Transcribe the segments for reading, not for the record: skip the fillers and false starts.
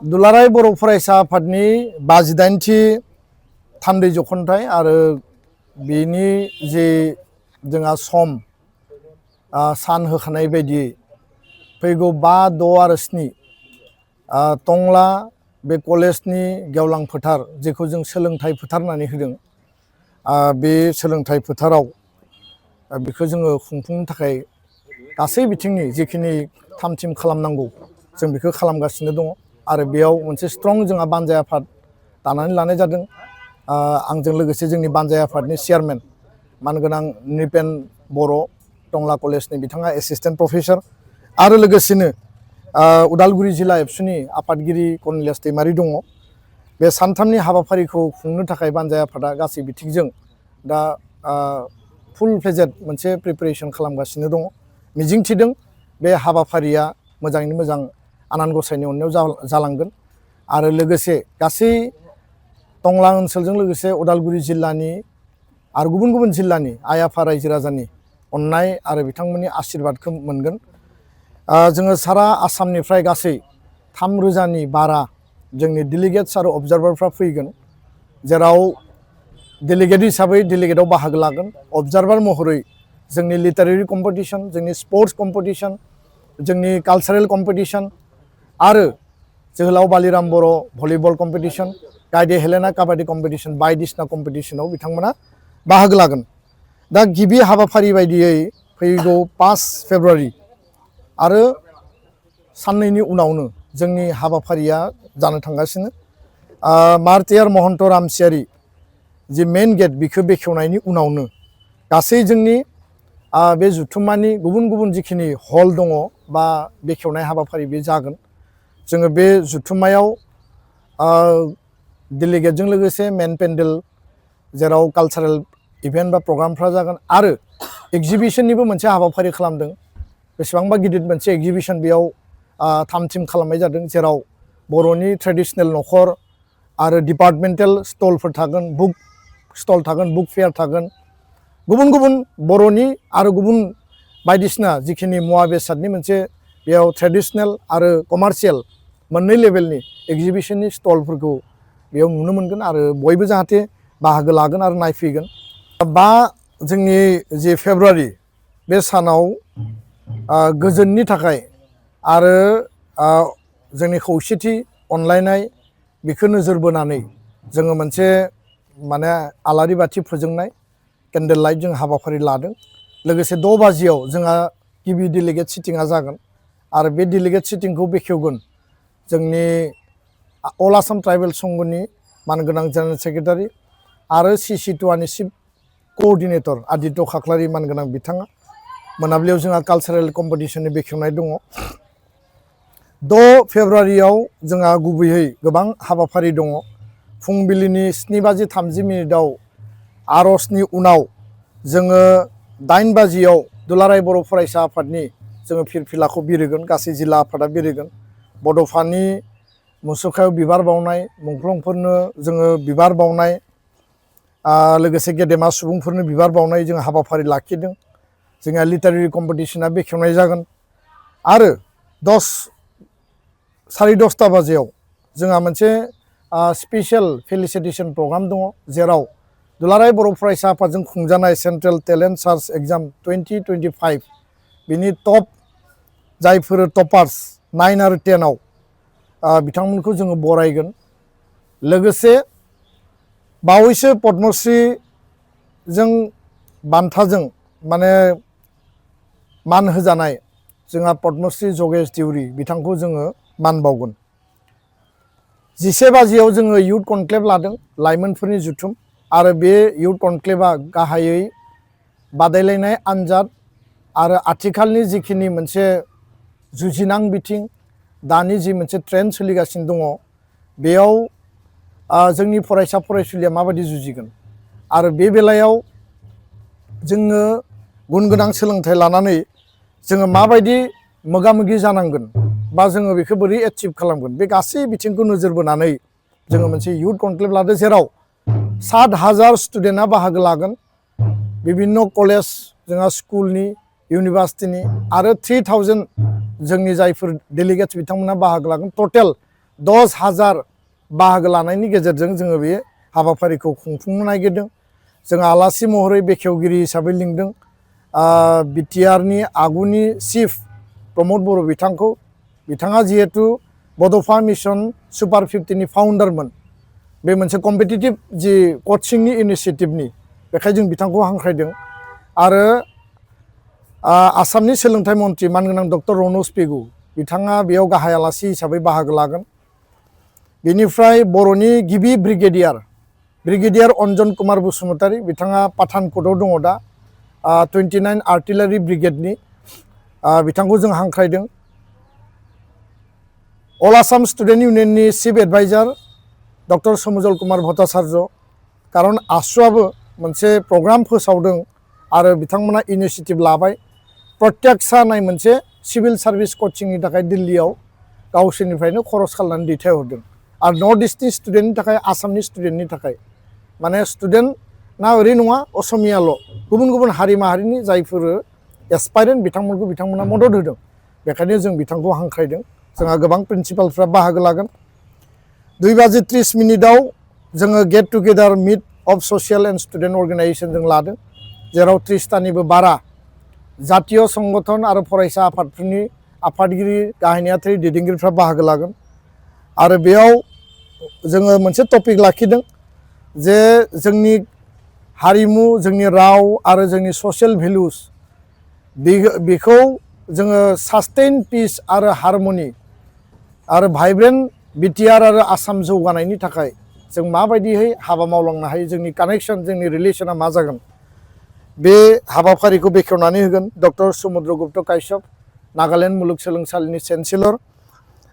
दुलाराय बर' फरायसा आफादनि 58थि थान्दै जख'न्थाइ आरो बेनि जे जोंहा सम सान होखानाय बायदियै फैगौ 5, 6 आरो 7 टंला बे कलेजनि गेवलां फोथार जेखौ जों सोलोंथाइ फोथार होननानै होदों बे सोलोंथाइ फोथाराव बेखौ जोङो खुंफुंनो थाखाय गासै बिथिंनि जिखिनि थाम-थिम खालामनांगौ जों बेखौ खालामगासिनो दङ आरो बेयाव मोनसे स्ट्रं जोंहा बानजाय आफाद दानानै लानाय जादों आंजों लोगोसे जोंनि बानजाय आफादनि चेयारमेन मानगोनां निपेन बर' टंला कलेजनि बिथाङा एसिस्टेन्ट प्रफेसर आरो लोगोसेनो उदालगुरि जिल्ला एबसुनि आफादगिरि कर्नेलियास दैमारि दङ बे सानथामनि हाबाफारिखौ खुंनो थाखाय बानजाय आफादा गासै बिथिंजों दा फुल फ्लेजेड मोनसे प्रिपेरेसन खालामगासिनो दङ मिजिंथिदों बे हाबाफारिया मोजाङैनो मोजां आनान गसाइनि अननायाव जालांगोन आरो लोगोसे गासै टंला ओनसोलजों लोगोसे उदालगुरि जिल्लानि आरो गुबुन गुबुन जिल्लानि आइ आफा रायजो राजानि अननाय आरो बिथांमोननि आशीर्बादखौ मोनगोन जोङो सारा आसामनिफ्राय गासै 3,000नि बारा जोंनि डेलिगेट्स आरो अबजार्भारफ्रा फैगोन जेराव डेलिगेट हिसाबै डेलिगेटआव बाहागो लागोन अबजार्भार महरै जोंनि लिटारेरि कम्पिटिशन जोंनि स्पर्ट्स कम्पिटिशन जोंनि कालचारेल कम्पिटिशन आरो जोहोलाव बालिराम बर' भलिबल कम्पिटिशन गायदे हेलेना काबादि कम्पिटिशन बायदिसिना कम्पिटिशनाव बिथांमोना बाहागो लागोन दा गिबि हाबाफारि बायदियै फैगौ 5 फेब्रुवारि आरो साननैनि उनावनो जोंनि हाबाफारिया जानो थांगासिनो मार्टियार महन्त रामसियारि जि मेन गेट बिखौ बेखेवनायनि उनावनो गासै जोंनि बे जुथुम्मानि गुबुन गुबुन जिखिनि हल दङ बा बेखेवनाय हाबाफारि बे जागोन जोङो बे जुथुम्मायाव डेलिगेटजों लोगोसे मेन पेन्डेल जेराव कालचारेल इभेन्ट बा प्रग्रामफ्रा जागोन आरो एक्जिबिशननिबो मोनसे हाबाफारि खालामदों बेसेबांबा गिदिर मोनसे एक्जिबिशन बेयाव थाम-थिम खालामनाय जादों जेराव बर'नि ट्रेडिशनेल न'खर आरो डिपार्टमेन्टेल स्टलफोर थागोन बुक स्टल थागोन बुक फेयार थागोन गुबुन गुबुन बर'नि आरो गुबुन बायदिसिना जिखिनि मुवा बेसादनि मोनसे बेयाव ट्रेडिशनेल आरो कमार्शियेल मोननै लेभेलनि एक्जिबिशननि स्टलफोरखौ बेयाव नुनो मोनगोन आरो बयबो जाहाथे बाहागो लागोन आरो नायफैगोन 5 जोंनि जे फेब्रुवारि बे सानाव गोजोननि थाखाय आरो जोंनि खौसेथि अनलायनाय बेखौ नोजोर बोनानै जोङो मोनसे माने आलारि बाथि फोजोंनाय केन्डेल लाइट जों हाबाफारि लादों लोगोसे 6 बाजियाव जोंहा गिबि डेलिगेट सिटिंआ जागोन आरो बे डेलिगेट सिटिंखौ बेखेवगोन जोंनि अल आसाम ट्राइबेल संघनि मानगोनां जेनेरेल सेक्रेटारि आरो CC2नि चिफ कअर्डिनेटर आदित्य खाख्लारि मानगोनां बिथाङा मोनाबिलियाव जोंहा कालचारेल कम्पिटिशननि बेखेवनाय दङ 6 फेब्रुवारियाव जोंहा गुबैयै गोबां हाबाफारि दङ फुंबिलिनि 7:30 आर'जनि उनाव जोङो 8 बाजियाव दुलाराय बर' फरायसा आफादनि जोङो फिरफिलाखौ बिरहोगोन गासै जिल्ला आफादा बिरहोगोन बड'फानि मुसुखायाव बिबार बावनाय मुंख्लंफोरनो जोङो बिबार बावनाय लोगोसे गेदेमा सुबुंफोरनो बिबार बावनाय जों हाबाफारि लाखिदों जोंहा लिटारेरि कम्पिटिशना बेखेवनाय जागोन आरो 10:30 बाजियाव जोंहा मोनसे स्पेशल फेलिसिटेसन प्रग्राम दङ जेराव दुलाराय बर' फरायसा आफादजों खुंजानाय सेन्ट्रेल टेलेन्ट सार्च एग्जाम 2025 बिनि टप जायफोर टपार्स 9 आरो 10 बिथांमोनखौ जोङो बरायगोन लोगोसे बावैसो पद्मश्रीजों बान्थाजों माने मान होजानाय जोंहा पद्मश्री जगेश देउरि बिथांखौ जोङो मान बावगोन 11 बाजियाव जोङो इयुथ कनक्लेभ लादों लाइमोनफोरनि जुथुम आरो बे इयुथ कनक्लेभआ गाहायै बादायलायनाय आनजाद आरो आथिखालनि जिखिनि मोनसे जुजिनां बिथिं दानि जि मोनसे ट्रेन्ड सोलिगासिनो दङ बेयाव जोंनि फरायसा फरायसुलिया माबायदि जुजिगोन आरो बे बेलायाव जोङो गुन गोनां सोलोंथाइ लानानै जोङो माबायदि मोगा-मोगि जानांगोन बा जोङो बेखौ बोरै एचिभ खालामगोन बे गासै बिथिंखौ नोजोर बोनानै जोङो मोनसे इयुथ कनक्लेभ लादों जेराव 7,000 स्टुडेन्टआ बाहागो लागोन बिभिन्न कलेज जोंहा स्कुलनि इउनिभार्सिटिनि आरो 3,000 जोंनि जायफोर डेलिगेट्स बिथांमोना बाहागो लागोन टटेल 10,000 बाहागो लानायनि गेजेरजों जोङो बे हाबाफारिखौ खुंफुंनो नागिरदों। जों आलासि महरै बेखेवगिरि हिसाबै लिंदों बिटिआरनि आगुनि चिफ प्रमद बर' बिथांखौ। बिथाङा जिहेतु बड'फा मिशन सुपार 50नि फाउन्डारमोन, बे मोनसे कम्पिटिटिभ जि कचिंनि इनिशिएटिभनि, बेखायनो जों बिथांखौ हांख्रायदों। आरो आसामनि सोलोंथाइ मन्थ्रि मानगोनां डक्टर रनज पेगु बिथाङा बेयाव गाहाय आलासि हिसाबै बाहागो लागोन। बेनिफ्राय बर'नि गिबि ब्रिगेडियार अन्जन कुमार बसुमतारी बिथाङा पाठानकटआव दङ दा, 29 आर्टिलारि ब्रिगेडनि, बिथांखौ जों हांख्रायदों। अल आसाम स्टुडेन्ट इउनियननि chief adviser doctor Samujjal Kumar Bhattacharya, खारन आसुआबो मोनसे प्रग्राम फोसावदों आरो बिथांमोना इनिशिएटिभ लाबाय। प्रत्यक्षा नाय मोनसे सिभिल सार्भिस कचिंनि थाखाय दिल्लीयाव गावसोरनिफ्रायनो खरस खालामनानै दैथायहरदों। आरो नर्थ इस्टनि स्टुडेन्टनि थाखाय, आसामनि स्टुडेन्टनि थाखाय, माने स्टुडेन्टना ओरै नङा असमियाल', गुबुन गुबुन हारि माहारिनि जायफोर एसपायरेन्ट बिथांमोना मदद होदों। बेखायनो जों बिथांखौ हांख्रायदों। जोंहा गोबां प्रिन्सिपालफ्रा बाहागो लागोन। 2:30 जोङो get together meet of social and student organisation जों लादों, जेराव 30तानिबो बारा जातीय संगठन आरो फरायसा आफादफोरनि आफादगिरि, गाहाय नेहाथारि दैदेनगिरिफ्रा बाहागो लागोन। आरो बेयाव जोङो मोनसे टपिक लाखिदों जे जोंनि हारिमु, जोंनि राव आरो जोंनि ससियेल भेलुस, बेखौ जोङो सास्टेइन पिस आरो हारमनि आरो भाइब्रेन्ट बिटिआर आरो आसाम जौगानायनि थाखाय जों माबायदियै हाबा मावलांनो हायो, जोंनि कानेक्सन, जोंनि रिलेसना मा जागोन, बे हाबाफारिखौ बेखेवनानै होगोन डक्टर समुद्र गुप्त काश्यप, नागालेण्ड मुलुगसोलोंसालिनि चेन्सेलर,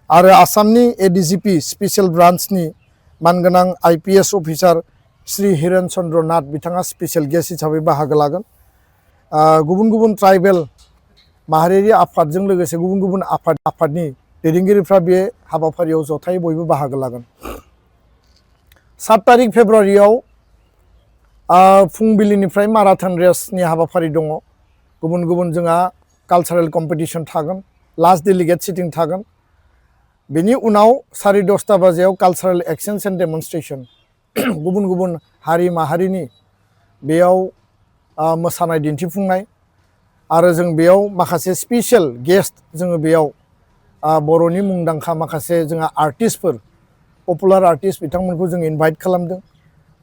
आरो आसामनि एडिजिपि स्पेसियेल ब्रान्चनि मानगोनां IPS अफिसार श्री हिरेन चन्द्र नाथ बिथाङा स्पेसियेल गेस्ट हिसाबै बाहागो लागोन। गुबुन गुबुन ट्राइबेल माहारियारि आफादजों लोगोसे गुबुन गुबुन आफादनि दैदेनगिरिफ्रा बे हाबाफारियाव जथायै बयबो बाहागो लागोन। 7 फेब्रुवारियाव फुंबिलिनिफ्राय माराथन रेसनि हाबाफारि दङ। गुबुन गुबुन जोंहा कालचारेल कम्पिटिसन थागोन, लास्ट डेलिगेट सिटिं थागोन। बेनि उनाव 10:30 कालचारेल एक्सचेन्ज एन्ड डेमनस्ट्रेसन, गुबुन गुबुन हारि माहारिनि बेयाव मोसानाय दिन्थिफुंनाय, आरो जों बेयाव माखासे स्पेसियेल गेस्ट, जोङो बेयाव बर'नि मुंदांखा माखासे जोंहा आर्टिस्टफोर, पपुलार आर्टिस्ट बिथांमोनखौ जों इनभाइट खालामदों।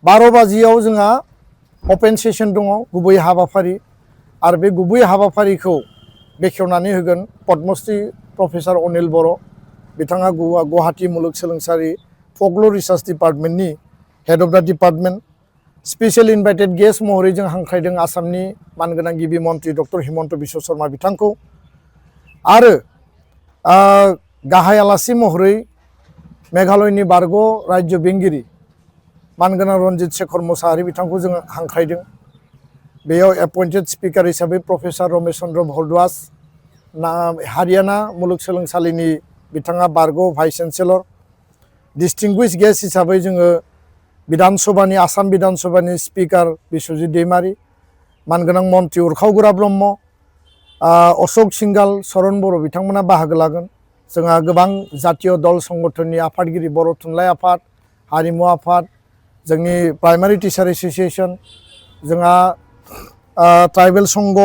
12 जोंहा अपेन सेसन दङ, गुबै हाबाफारि, आरो बे गुबै हाबाफारिखौ बेखेवनानै होगोन पद्मश्री प्रफेसर अनिल बर', बिथाङा गुवाहाटी मुलुगसोलोंसालि फकलर रिसार्च डिपार्टमेन्टनि हेड अफ द डिपार्टमेन्ट। स्पेसियेल इनभाइटेड गेस्ट महरै जों हांख्रायदों आसामनि मानगोनां गिबि मन्त्रि डक्टर हिमन्त बिश्व शर्मा बिथांखौ। आरो गाहाय आलासि महरै मेघालयनि बारग' राज्यो बेंगिरि मानगोनां रन्जित शेखर मोसाहारि बिथांखौ जों हांख्रायदों। बेयाव एपइन्टेड स्पिकार हिसाबै प्रफेसर रमेश चन्द्र भरद्वाज, हारियाना मुलुगसोलोंसालिनि बिथाङा बारग' भाइस चेन्सेलर। डिस्टिंगुइश गेस्ट हिसाबै जोङो आसाम बिधान सभानि स्पिकार बिश्वजित दैमारि, मानगोनां मन्त्रि उरखावगोरा ब्रह्म, अशोक सिंगाल, सरन बर' बिथांमोना बाहागो लागोन। जोंहा गोबां जातीय दल संगठननि आफादगिरि, बर' थुनलाइ आफाद, हारिमु आफाद, जोंनि प्राइमारि टिचार एस'सिएसन, जोंहा ट्राइबेल संघ,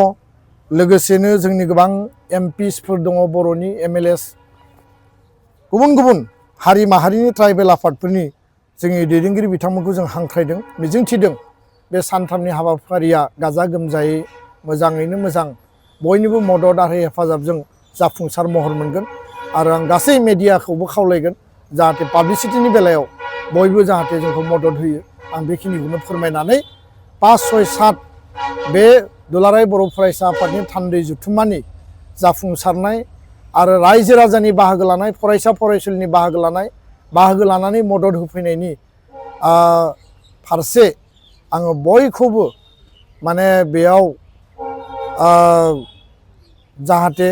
लोगोसेनो जोंनि गोबां MPsफोर दङ, बर'नि MLAs, गुबुन गुबुन हारि माहारिनि ट्राइबेल आफादफोरनि जोंनि दैदेनगिरि बिथांमोनखौ जों हांख्रायदों। मिजिंथिदों बे सानथामनि हाबाफारिया गाजा गोमजायै मोजाङैनो मोजां बयनिबो मदद आरो हेफाजाबजों जाफुंसार महर मोनगोन। आरो आं गासै मेडियाखौबो खावलायगोन जाहाथे पाब्लिसिटिनि बेलायाव बयबो जाहाथे जोंखौ मदद होयो। आं बेखिनिखौनो फोरमायनानै 5, 6, 7 बे दुलाराय बर' फरायसा आफादनि थान्दै जुथुम्मानि जाफुंसारनाय आरो रायजो राजानि बाहागो लानाय, फरायसा फरायसुलिनि बाहागो लानानै मदद होफैनायनि फारसे आङो बयखौबो माने बेयाव जाहाथे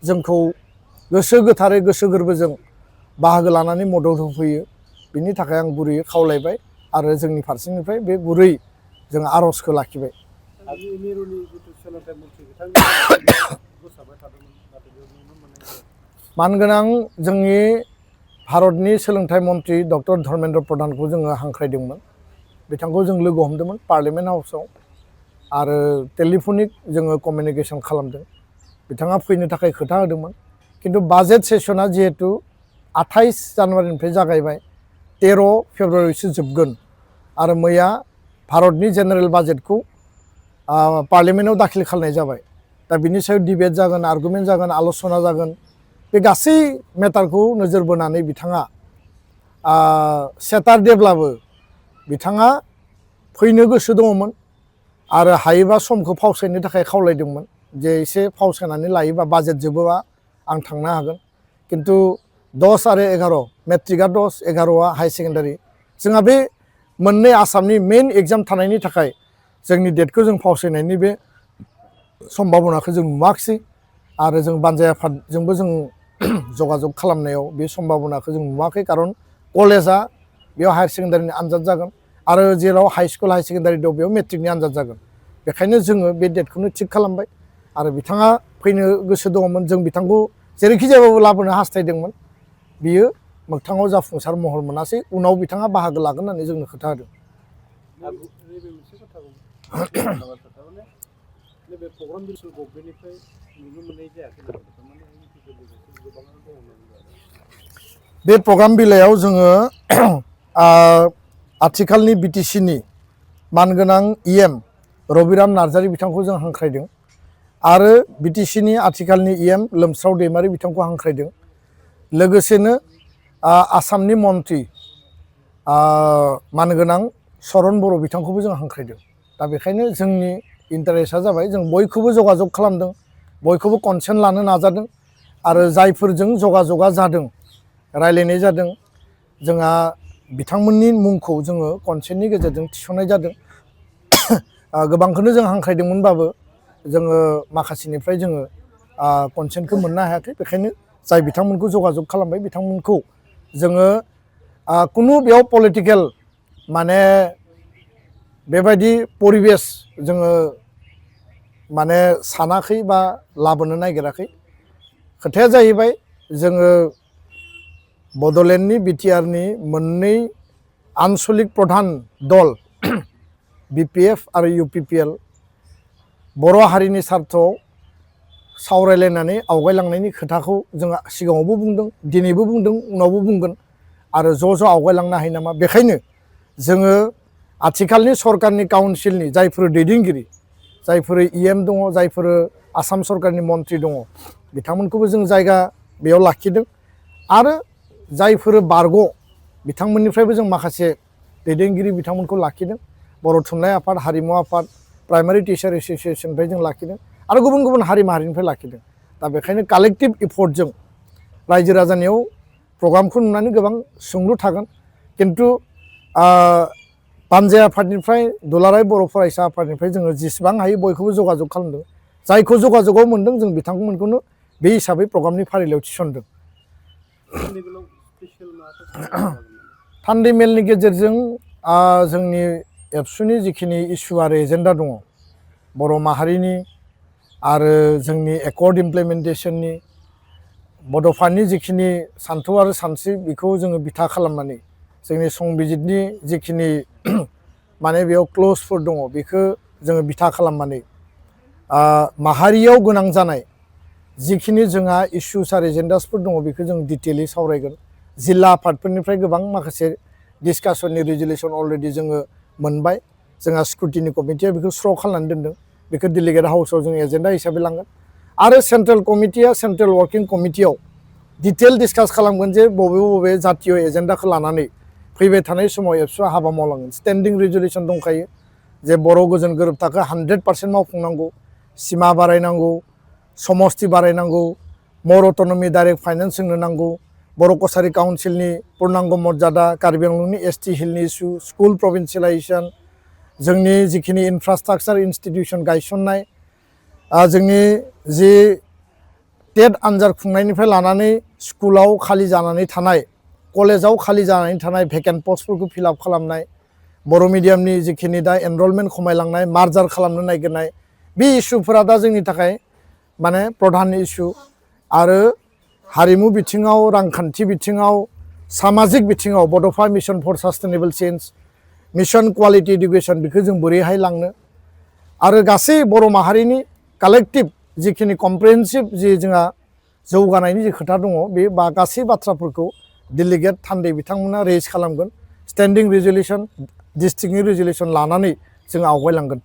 जोंखौ गोसो गोथारै, गोसो गोरबोजों बाहागो लानानै मदद होफैयो, बिनि थाखाय आं गुरैयै खावलायबाय आरो जोंनि फारसेनिफ्राय बे गुरै जों आर'जखौ लाखिबाय। मानगोनां जोंनि भारतनि सोलोंथाइ मन्त्रि डक्टर धर्मेन्द्र प्रधानखौ जोङो हांख्रायदोंमोन बिथांखौ जों लोगो हमदोंमोन पार्लियामेन्ट हाउसआव आरो टेलिफनिक जोङो कमिउनिकेसन खालामदों बिथाङा फैनो थाखाय खोथा होदोंमोन किन्तु बाजेट सेसना जिहेतु 28 जानुवारिनिफ्राय जागायबाय 13 फेब्रुवारिसो जोबगोन आरो मैया भारतनि जेनेरेल बाजेटखौ पार्लियामेन्टआव दाखिल खालामनाय जाबाय दा बिनि सायाव डिबेट जागोन आर्गुमेन्ट जागोन आलोचना जागोन बे गासै मेटारखौ नोजोर बोनानै बिथाङा सेटारडेब्लाबो बिथाङा फैनो गोसो दङमोन आरो हायोबा समखौ फावसायनो थाखाय खावलायदोंमोन जे एसे फावसायनानै लायोबा बाजेट जोबोबा आं थांनो हागोन किन्तु 10 आरो 11 मेट्रिकआ 10 11आ हाई सेकेन्डारि जोंहा बे मोननै आसामनि मेइन एग्जाम थानायनि थाखाय जोंनि डेटखौ जों फावसायनायनि बे सम्भावनाखौ जों नुवाखिसै आरो जों बानजाय आफादजोंबो जों जगाजग खालामनायाव बे सम्भावनाखौ जों नुवाखै खारन कलेजा बेयाव हायार सेकेन्डारिनि आनजाद जागोन आरो जेराव हाई स्कुल हाई सेकेन्डारि दं बेयाव मेट्रिकनि आनजाद जागोन बेखायनो जोङो बे डेटखौनो थिग खालामबाय आरो बिथाङा फैनो गोसो दङमोन जों बिथांखौ जेरैखि जायाबाबो लाबोनो हास्थायदोंमोन बियो मोगथाङाव जाफुंसार महर मोनासै उनाव बिथाङा बाहागो लागोन होननानै जोंनो खोथा होदों बे प्रग्राम बिलाइयाव जोङो आथिखालनि बिटिसिनि मानगोनां इएम रबिराम नार्जारी बिथांखौ जों हांख्रायदों आरो बिटिसिनि आथिखालनि इएम लोमस्राव दैमारी बिथांखौ हांख्रायदों लोगोसेनो आसामनि मन्त्रि मानगोनां सरन बर' बिथांखौबो जों हांख्रायदों दा बेखायनो जोंनि इन्टारेस्टआ जाबाय जों बयखौबो जगाजग खालामदों बयखौबो कनसेन्ट लानो नाजादों आरो जायफोरजों जगाजगा जादों रायलायनाय जादों जोंहा बिथांमोननि मुंखौ जोङो कनसेन्टनि गेजेरजों थिसननाय जादों गोबांखौनो जों हांख्रायदोंमोनबाबो जोङो माखासेनिफ्राय जोङो कनसेन्टखौ मोननो हायाखै बेखायनो जाय बिथांमोनखौ जगाजग खालामबाय बिथांमोनखौ जोङो कुनु बेयाव पलिटिकेल माने बेबायदि परिबेस जोङो माने सानाखै बा लाबोनो नागिराखै खोथाया जाहैबाय जोङो बड'लेण्डनि बिटिआरनि मोननै आनसलिक प्रधान दल बिपिएफ आरो इउपिपिएल बर' हारिनि सार्थआव सावरायलायनानै आवगायलांनायनि खोथाखौ जों सिगाङावबो बुंदों दिनैबो बुंदों उनावबो बुंगोन आरो ज' आवगायलांनो हायो नामा बेखायनो जोङो आथिखालनि सरकारनि काउन्सिलनि जायफोर दैदेनगिरि जायफोर इएम दङ जायफोर आसाम सरकारनि मन्त्रि दङ बिथांमोनखौबो जों जायगा बेयाव लाखिदों आरो जायफोर बारग' बिथांमोननिफ्रायबो जों माखासे दैदेनगिरि बिथांमोनखौ लाखिदों बर' थुनलाइ आफाद हारिमु आफाद प्राइमारि टिचार एस'सिएशननिफ्राय जों लाखिदों आरो गुबुन गुबुन हारि माहारिनिफ्राय लाखिदों दा बेखायनो कालेक्टिभ एफर्टजों रायजो राजानियाव प्रग्रामखौ नुनानै गोबां सोंलु थागोन किन्तु बानजाय आफादनिफ्राय दुलाराय बर' फरायसा आफादनिफ्राय जोङो जेसेबां हायो बयखौबो जगाजग खालामदों जायखौ जगाजगआव मोनदों जों बिथांमोनखौनो बे हिसाबै प्रग्रामनि फारिलाइयाव थिसनदों थान्दै मेलनि गेजेरजों जोंनि एबसुनि जिखिनि इस्यु आरो एजेन्डा दङ बर' माहारिनि आरो जोंनि एकर्ड इमप्लिमेन्टेसननि बड'फानि जिखिनि सान्थौ आरो सानस्रि बेखौ जोङो बिथा खालामनानै जोंनि संबिजितनि जिखिनि माने बेयाव क्लजफोर दङ बेखौ जोङो बिथा खालामनानै माहारियाव गोनां जानाय जिखिनि जोंहा इस्युस आरो एजेन्डासफोर दङ बेखौ जों डिटेलि सावरायगोन जिल्ला आफादफोरनिफ्राय गोबां माखासे डिसकासननि रेजुलेसन अलरेडि जोङो मोनबाय जोंहा स्क्रुटिनि कमिटिया बेखौ स्र' खालामनानै दोनदों बेखौ डेलिगेट हाउसआव जों एजेन्डा हिसाबै लांगोन आरो सेन्ट्रेल कमिटिया सेन्ट्रेल वार्किं कमिटियाव डिटेल डिसकास खालामगोन जे बबे जातीय एजेन्डाखौ लानानै फैबाय थानाय समाव एबसुआ हाबा मावलांगोन स्टेन्डिं रेजुलेसन दंखायो जे बर' गोजोन गोरोबथाखौ 100% मावफुंनांगौ सिमा बारायनांगौ समस्ति बारायनांगौ मर अट'नमि डाइरेक्ट फाइनेन्स जोंनो नांगौ बर' कसारि काउन्सिलनि पुर्नांग मर्यादा कार्बि आंलंनि एसटि हिलनि इस्यु स्कुल प्रभिन्सियेलाइजेसन जोंनि जिखिनि इनफ्रास्ट्राक्चार इन्स्टिटिउसन गायसननाय जोंनि जि टेट आनजाद खुंनायनिफ्राय लानानै स्कुलाव खालि जानानै थानाय कलेजाव खालि जानानै थानाय भेकेन्ट पस्टफोरखौ फिलआप खालामनाय बर' मिडियामनि जिखिनि दा एनरलमेन्ट खमायलांनाय मार्जार खालामनो नागिरनाय बे इस्युफोरा दा जोंनि थाखाय माने प्रधान इस्यु आरो हारिमु बिथिङाव रांखान्थि बिथिङाव सामाजिक बिथिङाव Bodofa mission for sustainable change mission quality education बेखौ जों बोरैहाय लांनो आरो गासै बर' माहारिनि कालेक्टिभ जिखिनि कमप्रिहेन्सिभ जि जोंहा जौगानायनि जि खोथा दङ बे गासै बाथ्राफोरखौ डेलिगेट थान्दै बिथांमोना रेज खालामगोन स्टेन्डिं रेजलिउसन डिस्ट्रिक्टनि रेजलिउसन लानानै जों आवगायलांगोन।